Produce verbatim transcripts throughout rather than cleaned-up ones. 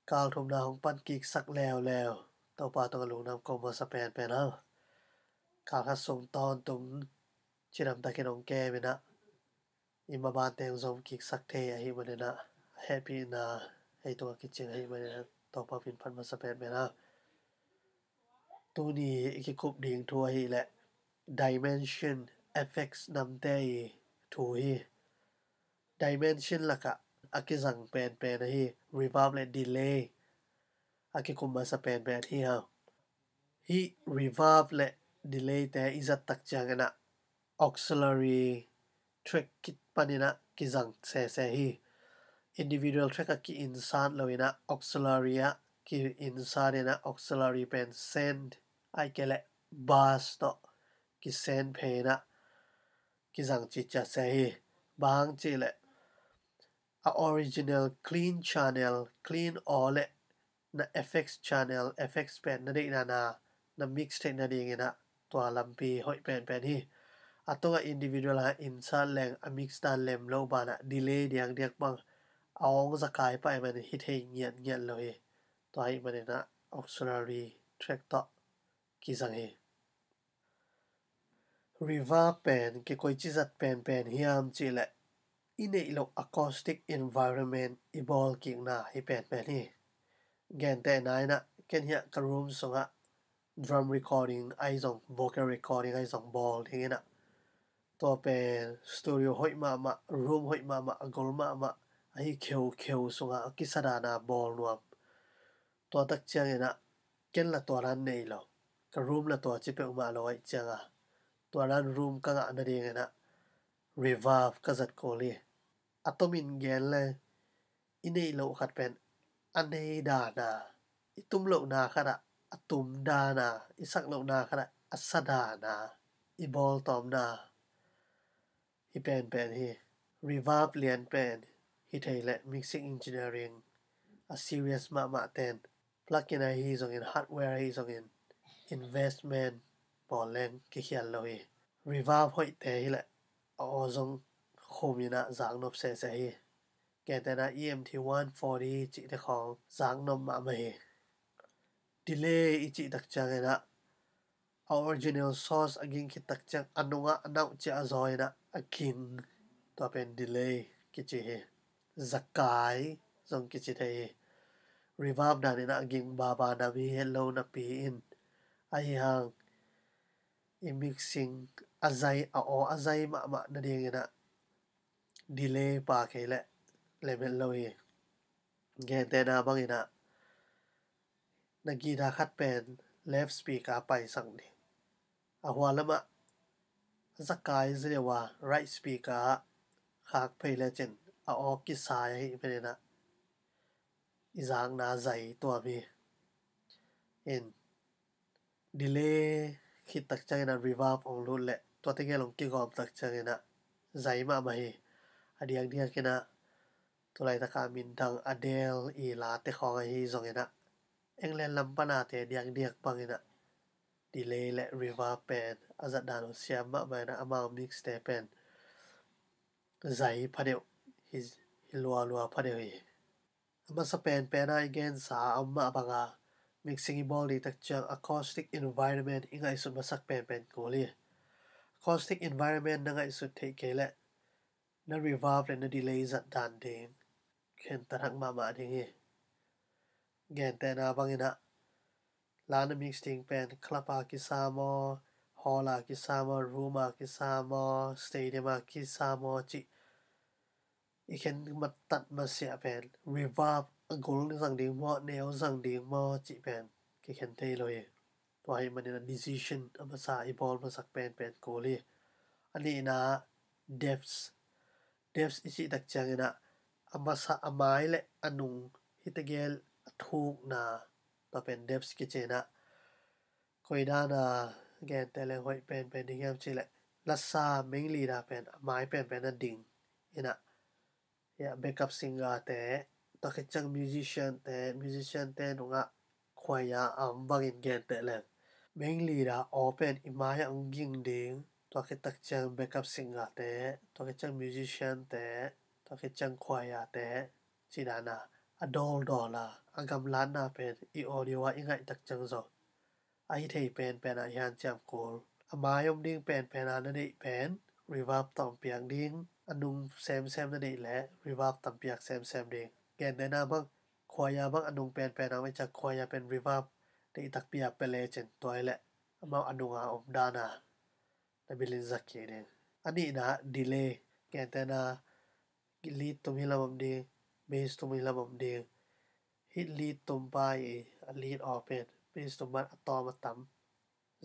Kal thumna hong pan kiksak leuleu, Topa tungah lungdam ko masa penpen hang. Kal khat sung tawntung cidam takin hong kem in ah, i maban teng zom kiksak thei ahih manin ah, hehpihna ei tungah kicing ahih manin ah, Topa min phat masa penpen hang. Tuni i kikup ding thu ahih leh dimension, effects namte i thu hi. Dimension lakah a kizang penpen ahi reverb le delay a kikup masa penpen hi hang. Hih reverb le delay te i zat tak ciangin ah auxiliary track kit panin ah kizang sese hi. Individual track ah ki-insert lo in ah auxiliary ah ki-insert in ah, auxiliary pen send ahih kei leh bus tawh ki-send phei in ah kizang cicia se hi. Bang hang cih leh a original clean channel, clean aw le na effects channel, effects pen na deihna na, na mix theih nadingin ah tua lampi hoih penpen hi. A tungah individual ah insert leng a mix dan lem lo banah delay diakdiak bang a awng zakai pah ahih manin hi thei ngiatngiat lo hi. Tua ahih manin ah auxiliary track tawh kizang hi. Reverb pen kikoici zat penpen hiam cih leh i neih loh acoustic environment i bawl kikna hi penpen hi. Gentehna in ah ken hiah ka room sungah drum recording ahi zong, vocal recording ahi zong bawl dingin ah, tua pen studio hoih mahmah, room hoih mahmah, a gol mahmah ahi kheukheu sungah a kisa dan a bawl nuam. Tua tak ciangin ah ken la tua dan nei lo, ka room la tua ci peuhmah lo ahih ciangin, tua dan room ka ngah nadingin ah reverb ka zat kul hi. A tomin gen leng i neih loh khat pen a nei dan a, i tum lohna khat ah a tum dan a, i sak lohna khat ah a sa dan a i bawl tawmna hi penpen hi. Reverb lian pen hi thei leh mixing engineering a serious mahmah ten plug-in ahi zongin, hardware ahi zongin, investment bawl leng kikhial lo hi. Reverb hoihte hi leh a aw zong khum in ah zaknop sese hi. Gentehna E M T one forty cihte khawng zaknop mahmah hi. Delay i cih tak ciangin ah a original source a ging khit tak ciang a nungah a nauh ciah a zaw in ah a ging, tua pen delay kici hi. Zakai zong kici thei hi. Reverb dan in ah a ging baba nam hi het lo napi in, ahi hang i mixing a zai, a aw a zai mahmah nadingin ah delay pha kei leh lem het lo hi. Gentehna bangin ah na guitar khat pen left speaker paisak ding, a hua lamah a zakai zideuh a right speaker ah khak phei lecin a aw kisai ahih manin ah i zakna zai tuam hi. In delay khit tak ciangin ah reverb hong lut leh tuate gel hong kigawm tak ciangin ah zai mahmah hi. A diakdiakin ah tulaitak a min dang Adele i late khawng ahi zongin ah England lam pan ate diakdiak bangin ah delay le reverb pen a zat dan uh siam mahmah in ah amau mixte pen zai phadeuh hi, hi lualua phadeuh hi. A masa penpen a i gensa a om mah banga mixing i bawl ding tak ciang acoustic environment i ngaihsut masak penpen kul hi. Acoustic environment na ngaihsut theih kei leh na reverb le na delay zat dan ding khentat hak mahmah ding hi. Gentehna bangin ah la na mix ding pen club a kisa maw, hall a kisa maw, room a kisa maw, stadium a kisa maw cih i khen mattat masiah pen reverb a gol zang ding maw, neu zang ding maw cih pen kikhen thei lo hi. Tua ahih manin ah decision a masa i bawl masak penpen kul hi. A nihna depths. Depths i cih tak ciangin ah a masa, a mai le a nung hi tegel a thukna, tua pen depths kici in ah koi dan a gente leng hoih penpen ding hiam cih leh lasa main lead a pen a mai penpen a ding in ah, ya, backup singer te, tua khit ciang musician te, musician te nungah choir a om bangin genteh leng main lead a aw pen i mai ah hong ging ding, tua khit tak ciang backup singer te, tua khit ciang musician te, tua khit ciang choir te, ci dan a a dawldawl a, a gamlatna pen i audio ah i ngaih tak ciang zong a hi thei penpen ah i hanciam kul. A mai om ding penpen a na deih pen reverb tam piak ding, a nung semsem na deih leh reverb tam piak semsem ding. Gentehna bang, khuaia bang a nung penpen a om i ciang khuaia pen reverb deih takpi a pia lecin tua hi leh amau a nung a om dan a na bilin zak kik ding. A nihna delay, gentehna lead tum hi lam om ding, bass tum hi lam om ding. Hih lead tum pa i a lead aw pen bass tum pan a tawm a tam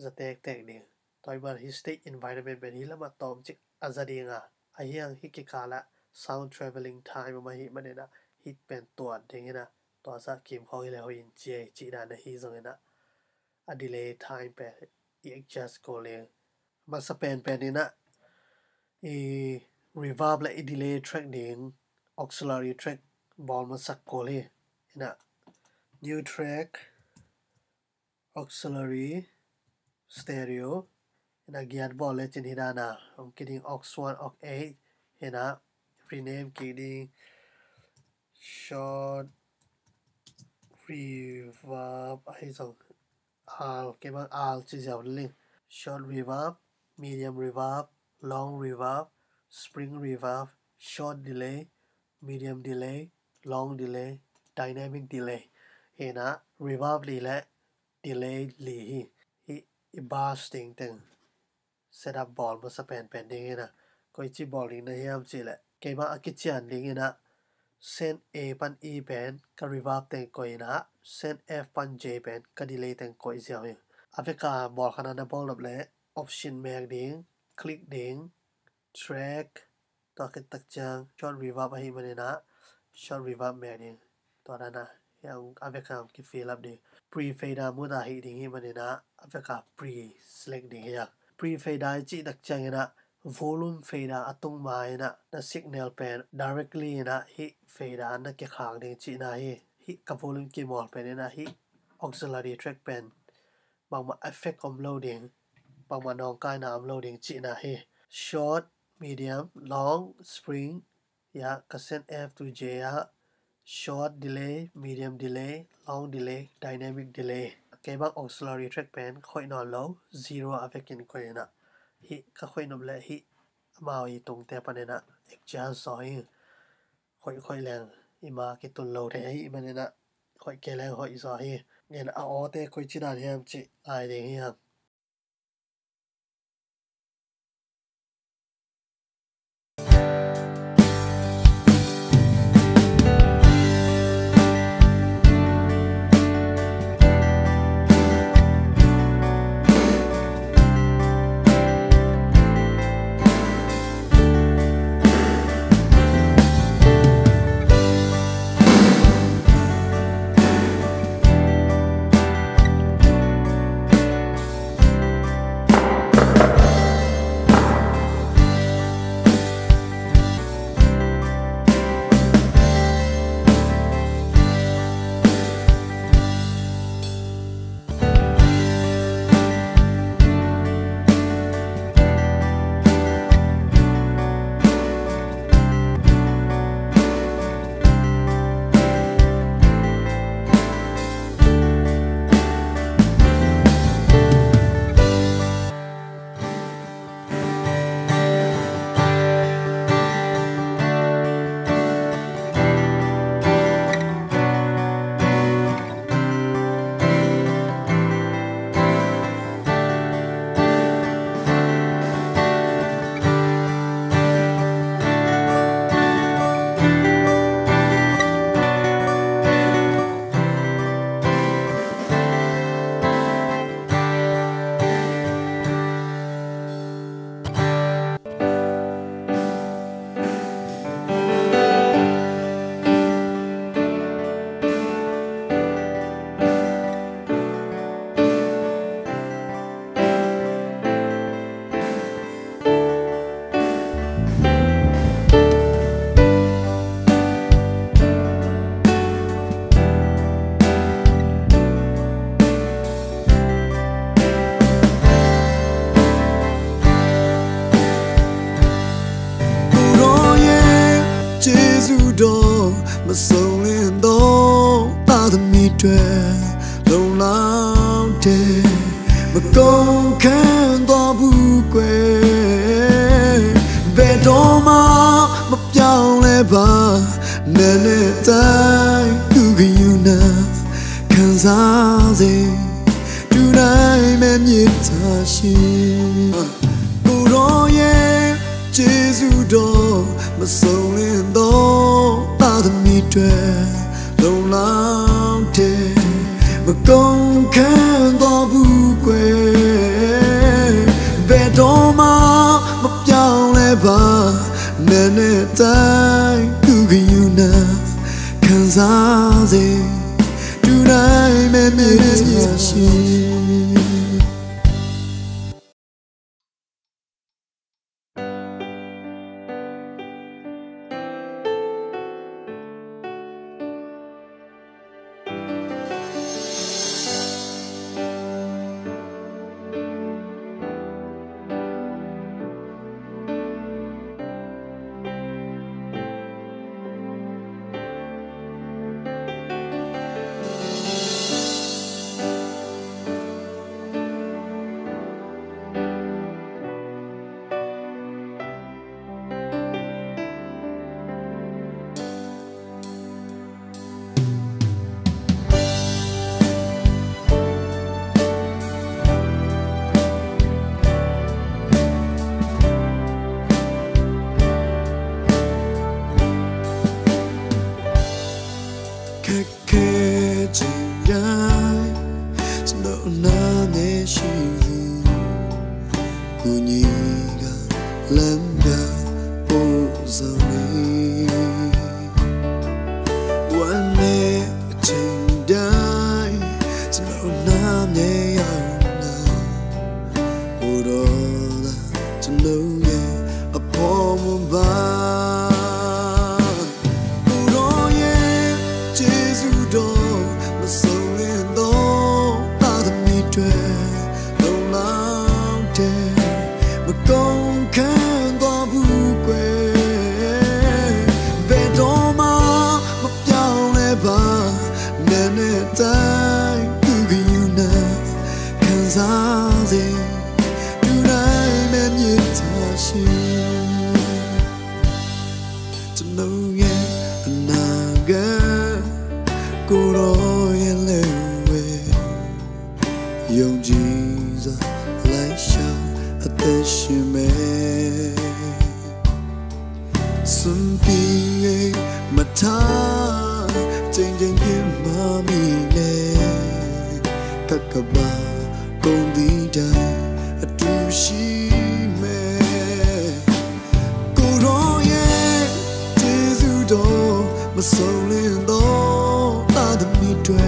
za tektek ding. Tua hi man hih stage environment pen hih lam a tawm cik a za ding a, a hiang hih kikal ah sound travelling time om ahih manin ah hih pen tuat ding in ah, tua zah kim khawng hi leh hoih in ci ei cih dan ahi zongin ah a delay time pen i adjust kul ding. Masa penpen in ah i reverb leh i delay track ding auxiliary track bawl masak kul hi. In ah new track, auxiliary, stereo, in ah giat bawl lecin hih dan a hong ki ding, aux one, aux eight, in ah rename kik ding, short reverb ahi zong R, kei bang R ci ziau ling. Short reverb, medium reverb, long reverb, spring reverb, short delay, medium delay, long delay, dynamic delay. Hi in ah reverb li leh delay li hi. Hih i bass ding teng setup bawl masa penpen ding hi in ah, koici bawl ding na hiam cih leh, keimah a kician ding in ah send A pan E pen ka reverb teng koih in ah, send F pan J pen ka delay teng koih ziau hi. A vek a bawl khat na na bawl nop leh option mek ding, click ding, track, tua khit tak ciang short reverb ahih manin ah short reverb mek ding. Tua dan a hiang a vek a hong ki fill up ding. Pre fader mode a hih ding hih manin ah a vek a pre select ding hiang. Pre fader i cih tak ciangin ah volume fader a tung ma in ah na signal pen directly in ah hih fader na kikhak ding cihna hi. Hih ka volume kimawl pen in ah hih auxiliary track pen bangmah effect om lo ding, bangmah nawngkaina om lo ding cihna hi. Short, medium, long, spring, ya ka send F to J ah short delay, medium delay, long delay, dynamic delay. Kei bang auxiliary track pen khoih nawn lo, zero a vekin koih in ah hih ka khoih nop leh hih amau i tungte pan in ah adjust zaw hi. Khoih khoih leng i ma kitun lo thei ahih manin ah khoih kei leng hoih zaw hi. Ngen a awte koici dan hiam cih lai ding hiam. မစုံလင်သောသားသမီးတွေ လုံလောက်တဲ့ မကုန်ခန်းသောဘူးကွယ်ဘယ်တော့မှမပြောင်းလဲပါ နာနဲ့တိုင်းသူဂယုဏခံစားစေ တူနိုင်မဲ့မြေသားရှင် ကိုယ်တော်ရဲ့ကျေးဇူးတော် မစုံလင်သောသားသမီးတွေ လုံလောက်တဲ့ မကုန်ခန်းသောဘူးကွယ်ဘယ်တော့မှမပြောင်းလဲပါ နာနဲ့တိုင်းသူဂယုဏခံစားစေ တူနိုင်မဲ့မြေသားရှင် ခဲခြင်းတိုင်းကျွန်တော်နာမည်ရှိသူကိုညီကလမ်းပြပို့ဆောင်နေဝမ်းနဲ့အချိန်တိုင်းကျွန်တော်နာမည်ရောက်လာ ကိုယ်တော်ရဲ့အဖို့မပါကိုယ်တော်ရဲ့ကျေးဇူးတော်မစုံလင်သောသားသမီးတွေ လုံလောက်တဲ့မကုန်ခန်းသောဘူးကွယ်ဘယ်တော့မှမပြောင်းလဲပါ နာနဲ့တိုင်းသူဂယုဏခံစားစေ တူနိုင်မဲ့မြေသားရှင်ကျွန်တော်ရဲ့အနာဂတ်ကိုယ်တော်ရဲ့လက်ဝဲယုံကြည်စွာလိုက်ရှာအသက်ရှင်မဲ့ စွန့်ပစ်မထားချိန်ချိန်ပြစ်မှာမိနဲ့ကကပ်ပါကုန်သည့်တိုင်အတူရှိမယ်ကိုယ်တော်ရဲ့ကျေးဇူးတော်မစုံလင်သောသားသမီးတွေ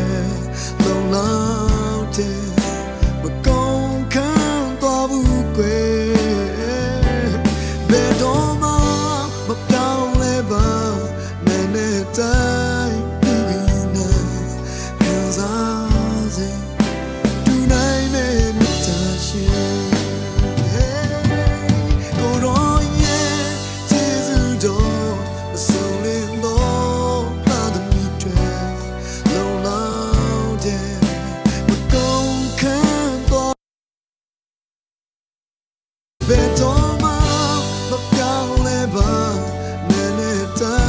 တိုင်းသူ့ဂရုဏာခံစားစေ တူနိုင်မဲ့မေတ္တာရှင် Hey ကိုယ်တော်ရဲ့ကျေးဇူးတော်အစုံလင်သောသားသမီးတွေ လုံလောက်တဲ့မကုန်ခန်းသော ဘယ်တော့မှမပြောင်းလဲပါ နာနဲ့တို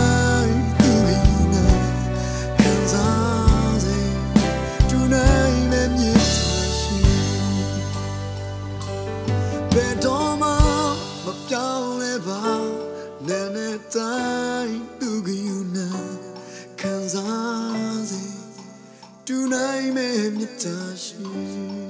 င်းသူ့ဂရုဏာခံစားစေ တူနိုင်မဲ့မြေသားရှင် ဘယ်တော့မှမပြောင်းလဲပါ နာနဲ့တိုင်းသူ့ဂရုဏာခံစားစေ တူနိုင်မဲ့မြေသားရှင်